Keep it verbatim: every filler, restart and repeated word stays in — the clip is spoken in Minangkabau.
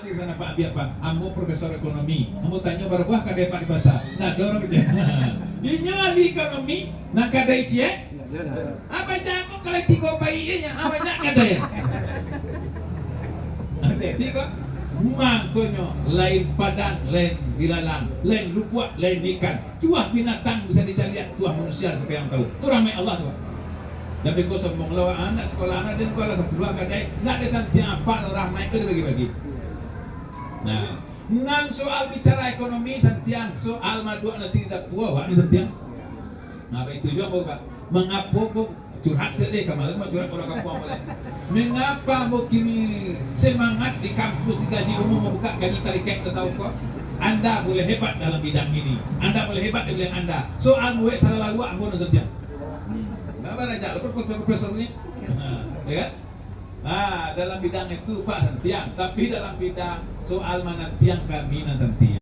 Di sana, Pak, biar, Pak. Ambo profesor ekonomi. Ambo tanyo, "Bara buah kadai, Pak, di pasa?" Ndak ado urang kecek. Inyo ahli ekonomi, nan kadai ciek. Apa jago kalau tigo bayi inyo, apa jak kadai? Jadi, Pak, mangkonyo lain padang, lain bilalang, lain lubuak, lain ikan. Tuah binatang bisa dicaliak, tuah manusia siapa yang tahu. Itu rahmat Allah tu, Pak. Tapi kok sombong lo, anak sekolah anak dan kau rasa keluar kadai, nak ada santiang apa lo rahmat itu dibagi-bagi. Nah, nan soal bicara ekonomi santiang, soal maduak nasi di dapua, awak ni santiang. Nah, itu juga, Pak. Mengapa kok curhat sekali, kemarin mah curhat orang kampung boleh. Mengapa ambo kini semangat di kampus, gaji umum membuka gaji tarikat tasawuf ko? Anda boleh hebat dalam bidang ini, Anda boleh hebat di bidang Anda. Soal muek salah lawak ambo nan santiang. Hmm. Ndak barajak lah profesor-profesor ni. Ya kan? Ah, dalam bidang itu, Pak, santiang. Tapi dalam bidang soal manantiang kami nan santiang.